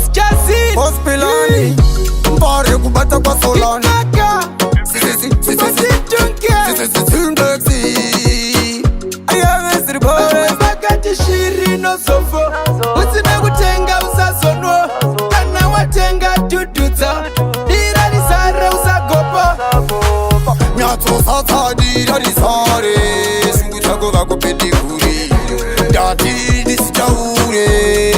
Boss Jazzy. Boss Pilani. Mbare kubata kwa Solani. Itaka. Sisi sisi Basitunke. sisi sisi. Ayave siri bore. Vakati shiri nosofo. Usina kutenga usazonwa. Kana watenga dhudhudza. Dira risare usagopa. Nyatso sadira risare. Shungu dzako vakupediguri. Ndati ndisitaure.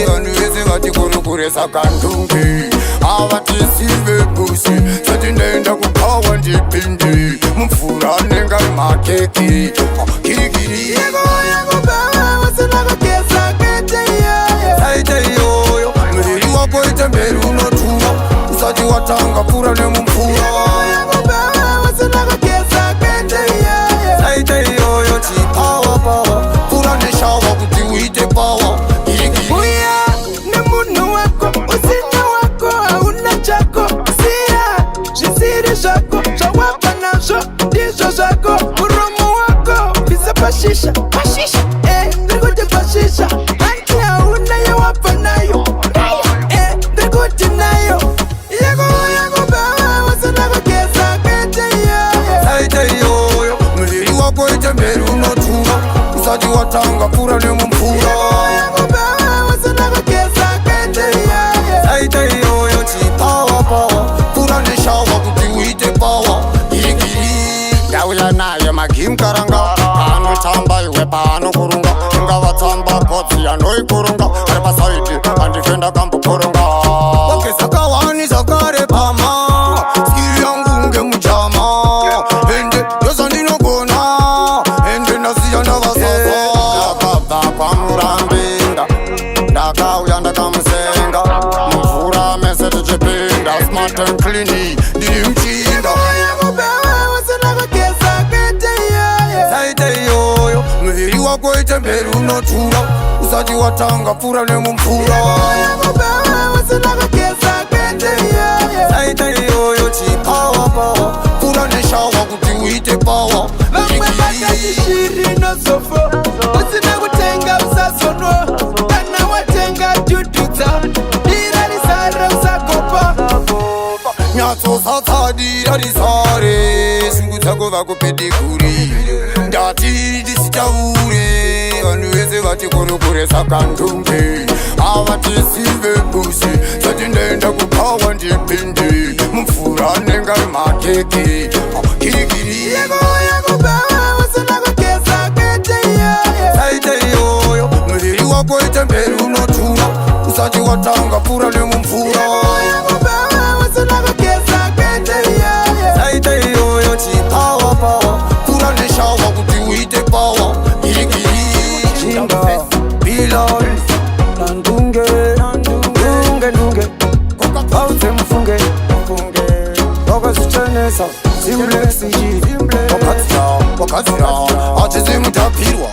Vanhu vese vati kurukure saka ndunge. Havatisive busi. Sati ndaenda kupawa ndipinde. Mumvura anenge ari makeke. Kirikiri. Yako usina kugeza kwete iyoyo. Saite iyoyo. Muviri wako ite mberi unotura. Usati watanga pfuura nemumvura. Yako usina kugeza kwete iyoyo. Saite iyoyo chipawa pawa. Pfuura neshawa kuti uite pawa. Kirikiri. Uya nemunhu wako usina wako hauna chako. Siya zvisiri zvako zvawabva nazvo ndizvo zvako. Muromo wako bvisa pashisha pashisha ndiri kuti pashisha hanti hauna yawabva nayo ndiri kuti nayo yako yako usina kugeza kwete iyoyo. Saite iyoyo. Muviri wako ite mberi unotura. Usati watanga pfuura nemumvura. Yako usina kugeza kwete iyoyo. Saite iyoyo chipawa pawa. Pfuura neshawa kuti uite pawa. Kirikiri. Ndauya naye magimkaranga paanotamba iwe paanokurunga ingavatsamba kotsi anoikurunga ari pasaidi andifenda kambokurunga. Wakesakawani zvakare pama. Skill yangu ngemujama. Ende ndozvandinogona. Ende ndasiya ndavasasa. Ndakabva kwamurambinda ndakauya ndakamusenga mumvura mese tichipinda smart and clean Ndiri muchinda. Yako usina kugeza kwete iyoyo. Saite iyoyo. Muviri wako ite mberi unotura. Usati watanga pfuura nemumvura. Yako usina kugeza kwete iyoyo. Saite iyoyo chipawa pawa. Pfuura neshawa kuti uite pawa. Vamwe vakati shiri nosofo usina kutenga usazonwa. Kana watenga dhudhudza. Dira risare usagopa. Nyatso satsadira risare. Shungu dzako vakupediguri. Ndati ndisitaure. Vanhu vese vati kurukure saka ndunge. Havatisive busi. Sati ndaenda kupawa ndipinde. Mumvura anenge ari makeke. Kirikiri. Yako yako usina kugeza kwete iyoyo. Saite iyoyo. Muviri wako ite mberi unotura. Usati watanga pfuura nemumvura. Yako usina kugeza kwete iyoyo. Saite iyoyo chipawa pawa. Pfuura neshawa kuti uite pawa. Kirikiri. Chimba, Bilal, Nandunge, Ndunge Ndunge, Vaudze mufunge, vakazvichenesa, Zimblexi, Wakadzira, wakadzira, achizimutapirwa.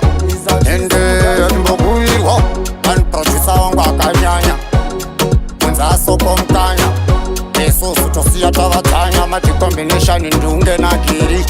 Ende atimbokuirwa aniprodusa wangu akanyanya kunzi asoko mukanya isusu tosiya tavadzanya mati combination ndunge nagiri.